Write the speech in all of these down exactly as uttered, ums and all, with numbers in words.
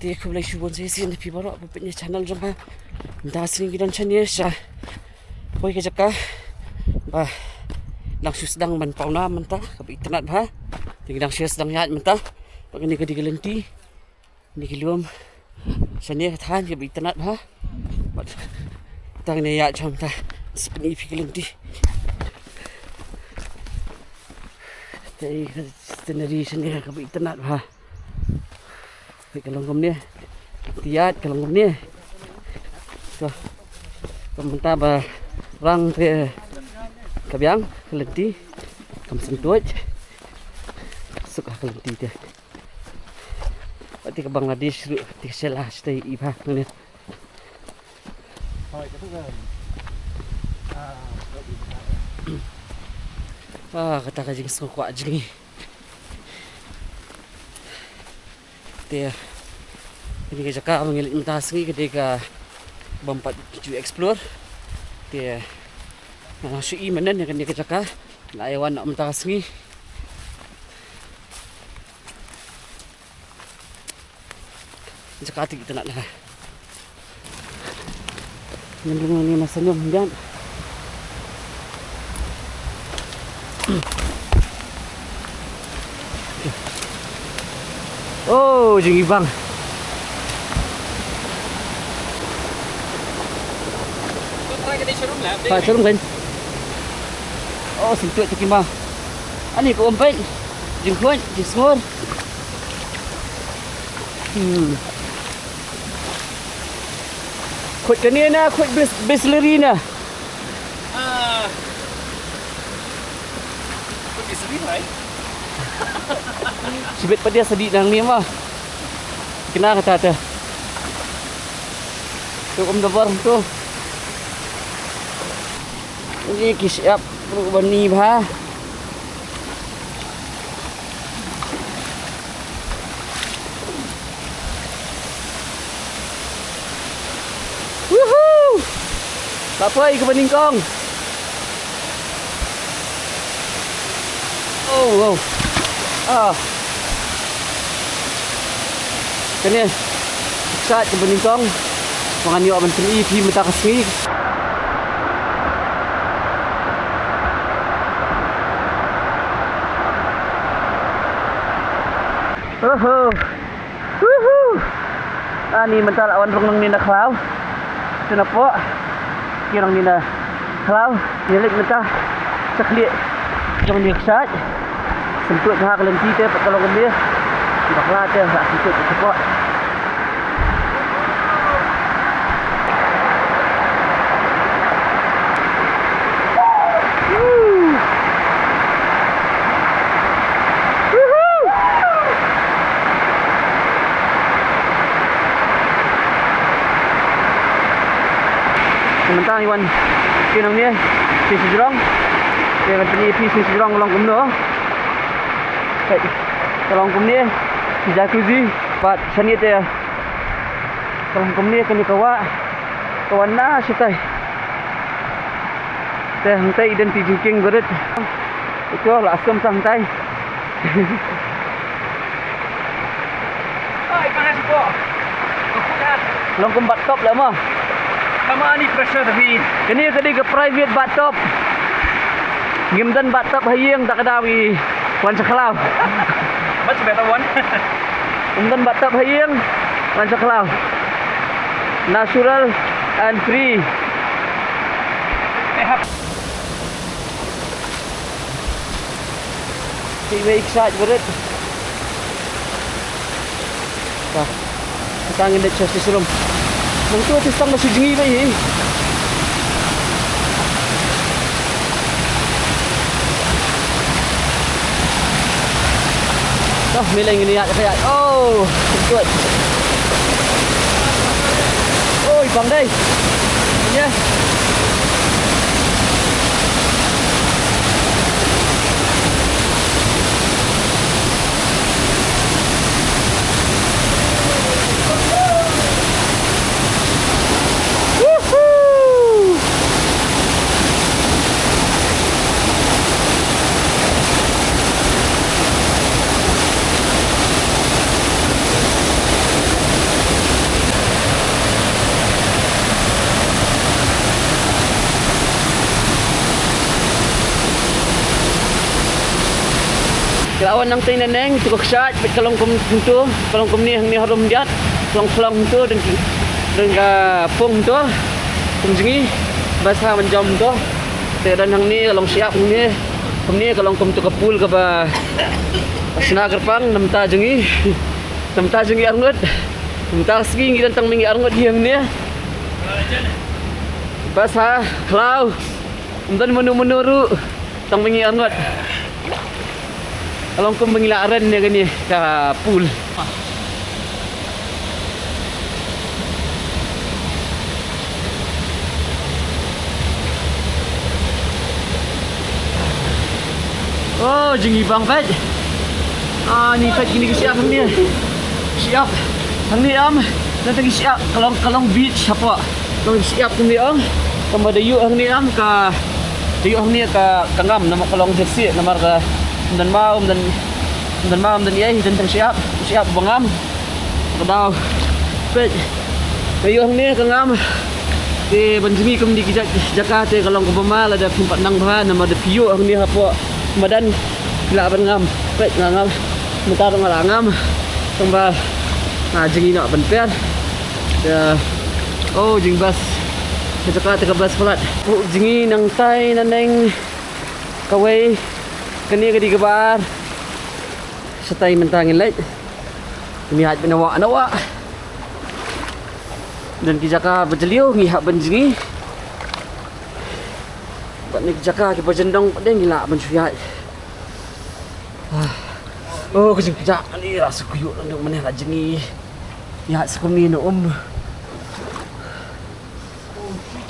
Te khublei shibun sa shisien ïa phi baroh ba peit ïa channel jong nga. Mynta ka sngi ngi don shane sha poi ka jaka ba nang shu sdang ban paw nam mynta, kaba itynnad bha. Te ngi nang shu sdang ïaid mynta. Bad kane ka dei ka lynti, kine ki lum shane ka thaiñ kaba itynnad bha. Bad tang ne ïaid sha mynta, sa pyni ïa phi ka lynti. Te ka scenery shane kaba itynnad bha. Peit ka long kumne. Te ïaid ka long kumne. To. Ka mynta ba rang te ka biang ka lynti. Kam sngewthuh. Suk ha ka lynti te. Te ka Bangladesh ruh te ka shela shatei i bha nangne. Ah, kata ka jingsngewkwah jong ngi. Te kane ka jaka ba ngi leit mynta ka sngi ka dei kaba ym pat ju explore. Te nga la shu i mynne ïa kane ka jaka, la ïa wan noh mynta ka sngi. Jaka te itynnad ha. Ngan rung nangne na saniong hyndiat. Oh, jingibang. Ba showroom kan. Oh, sngewthuh te ki ma. Ani ka um peit. Jingkhuid, jingsngur. Hmm. Khuid kane na, khuid bis-, Bisleri na. Ah. Khuid Bisleri, right? Shibit pat ïa sa dih nangne ma. Kane kata te. Tu um da bor tu. Ni ki shyiap ruh bani bha. Woohoo! Ka poi kaba nyngkong. Oh, wow. Ah. Kane. Sat kaba nyngkong. Ba ngan ïoh ban pyni ïa phi mynta ka sngi. Oho. Woohoo! Ani mynta la wan rung nangne na khlaw. Te na pok. Ki nangne na khlaw. Ngi leit mynta sha khlieh jong kane ka kshaid. Sngewthuh bha ka lynti te pat ka long kumne. Bakla te la sngewthuh ka pok. Mynta ngi wan sha nangne sha shnong. Te ngan pyni ïa phi sha shnong ka long kumno. Ka long kumne, jacuzzi, bad shane te ka long kumne, kane ka wah ka wan na shatai. Te hangtai i don ki jingkieng barit. Ito la sum sa hangtai. Long kum bathtub la mo. Kane ka dei ka private bathtub. Ngim don bathtub ha ïing, te ka dei wan sha khlaw. Much better one. Ym don bathtub ha ïing, wan sha khlaw. Natural and free. Te wei kshaid barit. Ka. Ka tang ngi dei sha shisha rum. Nangtu te tang da shu jngi wei hi. Dah, mileng ini ya, ya. Oh, good. Oi, bang dai. Ya. Wan nangtei naneng, tu ka kshaid, peit ka long kum tu, ka long kumne hangne harum diat, ka long khlong tu, don, don ka pung tu, kum jngi, bas ha ban jam tu. Te don hangne, ka long shyiap hangne, kumne ka long kum tu ka pool kaba, ka shna kyrpang, namta jngi, namta jngi arngut, namta sngi ngi don tang ma ngi arngut hi hangne. Bas ha, khlaw, ym don mano mano ruh. Tang ma ngi arngut. Ka long kum ba ngi la ren ïa kane ka pool. Oh, jngi bang peit. Ah, ni peit kine ki shyiap hangne. Shyiap. Hangne am. Nangta ki shyiap. Ka long, ka long beach hapoh. Long shyiap kumne ong. Tang ba da ïoh hangne am ka, da ïoh hangne ka, ka ngam namar ka long hirsih namar ka ym don maw, ym don, ym don maw, ym don ei, don tang shyiap, shyiap ba ngam. Ka daw. Peit. Da ïoh hangne ka ngam. Te ban jngi kumne ki ja-, jaka te ka long kaba ma lada phim pat nang bha namar da phi ïoh hangne hapoh madan phi lah ban ngam. Peit nga ngam. Mynta ruh nga la ngam. Tang ba nga jngi noh ban per. Te, oh, jingbas. Ka jaka te ka bas palat. Oh, jngi nangtai naneng kawei. Kane ka dei kaba ar. Shatai mynta ngin leit. Ngin ïaid ban wah, na wah. Don ki jaka ba jylliew ngi hap ban jngi. Bad na ki jaka kiba jyndong pat de ngi lah ban shu ïaid. Ah. Oh, ka jingpjah kane la shu kyiuh, la dang mynne la jngi. Ïaid sa kumne na um.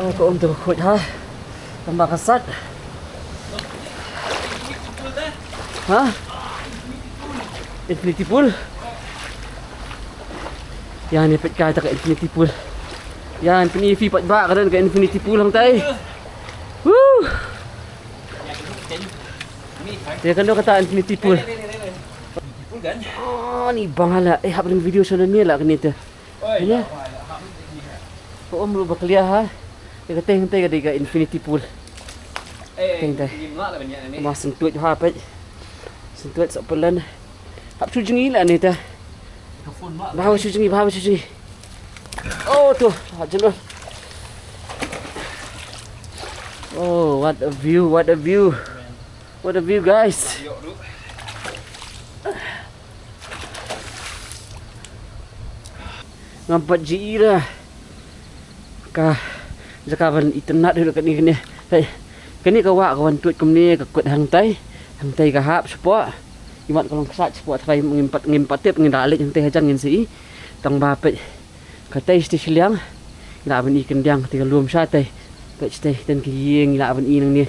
Oh, ka um te ka khuid ha. Tang ba ka sat. Ha? Infinity pool. Ïa ne peit kai ta ka infinity pool. Ïa ne pyni phi pat ba ka don ka infinity pool hangtai. Woo! Te kan don kata infinity pool. Oh, ni bang hala. Eh, hap ring video sha ne la kane te. Oi, ïa. Ka um ruh ba clear ha. Ïa ka teng teng ka dei ka infinity pool. Teng teng. Ma sngewthuh ha peit. Sngewthuh sa pynlan. Hap shu jngi la ne ta. Bha shu jngi, bha shu jngi. Oh, tu. Ha, jngi. Oh, what a view, what a view. What a view, guys. Ngam pat ju ïohi ka jaka ban itynnad ruh kane kane. Hei, kane ka wah ka wan tuid kumne ka kut hangtai. Hangtai ka hap shapoh. Imat ka long ksat shapoh trai ngim pat, ngim pat tip ngin da leit hangtai hajan ngin sa i. Tang ba peit. Katei shatei shiliang. Ngi lah ban i khyndiang katei ka lum shatei. Peit shatei ten ka ïing ngi lah ban i nangne.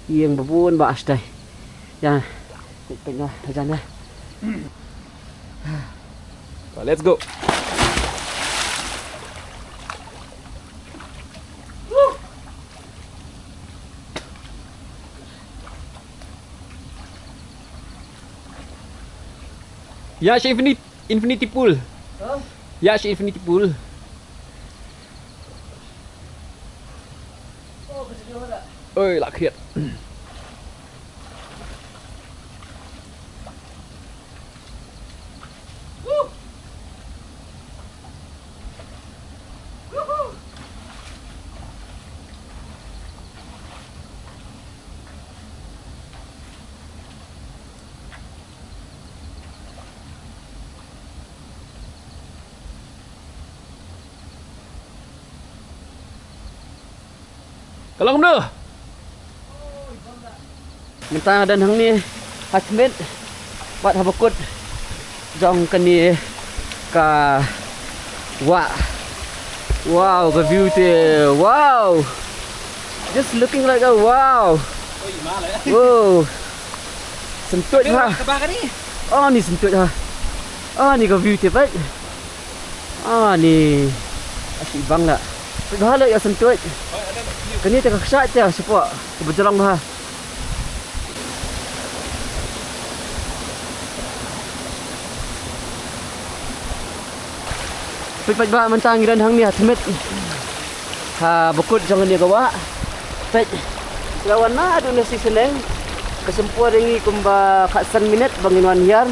Ïing ba bun ba shatei. Ïa. Peit peit na hajan na. Let's go. Ïa shi infinity, infinity pool. Hah? Ïa shi infinity pool. Oh, ka jaka ïa. Oi, la khiat. Ka long kumno? Mynta nga don hangne ha khmih bad ha bakut jong kane ka wah. Wow, ka view te. Wow. Just looking like a wow. Wow. Sngewthuh ha. Oh, ni sngewthuh ha. Oh, ni ka view te, peit. Ah, ni. Ashi bang la. Peit bha la ïa sngewthuh. Kane te ka kshaid te shapoh. Ka ba jrong bha. Peit peit ba mynta ngi don hangne ha khmih. Ha bakut jong kane ka wah. Peit. Ka la wan naduh na shisha leng. Sympuan ïa ngi kumba khatsan minit ba ngin wan hiar.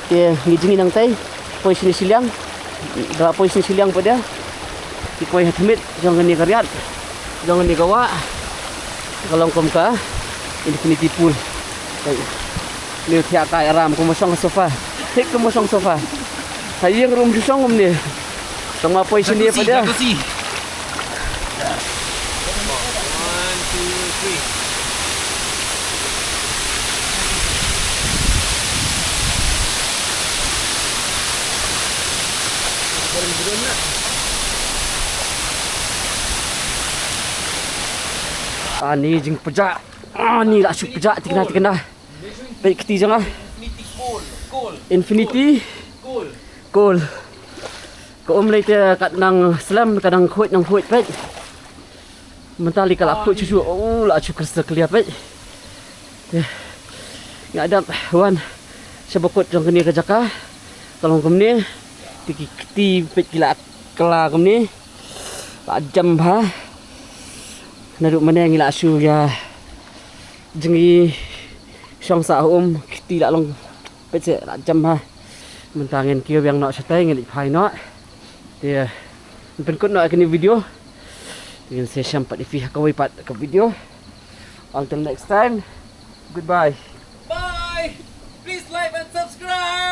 Te ngi jngi nangtai, poi shane shiliang. Da poi shane shiliang pat de. Ki poi ha khmih jong kane ka riat, jong kane ka wah. Ka long kum ka infinity pool. Ka, ne thiah kai aram kum shong sofa. Thik kum shong sofa. Ha ïing rum shu shong kumne. Tang ma poi shane pat de. One, two, three. Ani jingpjah. Ani la shu pjah tikna tikna. Peit kti jong nga. Infinity. Cool. Ka um lei te kat nang slem, ka nang khuid, nang khuid peit. Mynta lei ka la khuid shuh shuh. Oh, la shu crystal clear peit. Te nga dap wan sha bakut jong kane ka jaka. Ka long kumne. Te ki kti peit ki la kylla kumne. La jam bha. Naduh mynne ngi la shu ïa jngi shong sah ha um, kti la long peit seh la jam bha. Mynta ngin kiew biang noh shatai, ngin leit phai noh. Te ngin pynkut noh ïa kane video. Te ngin sa ïashem pat ïa phi ha kawei pat ka video. Until next time. Goodbye. Bye. Please like and subscribe.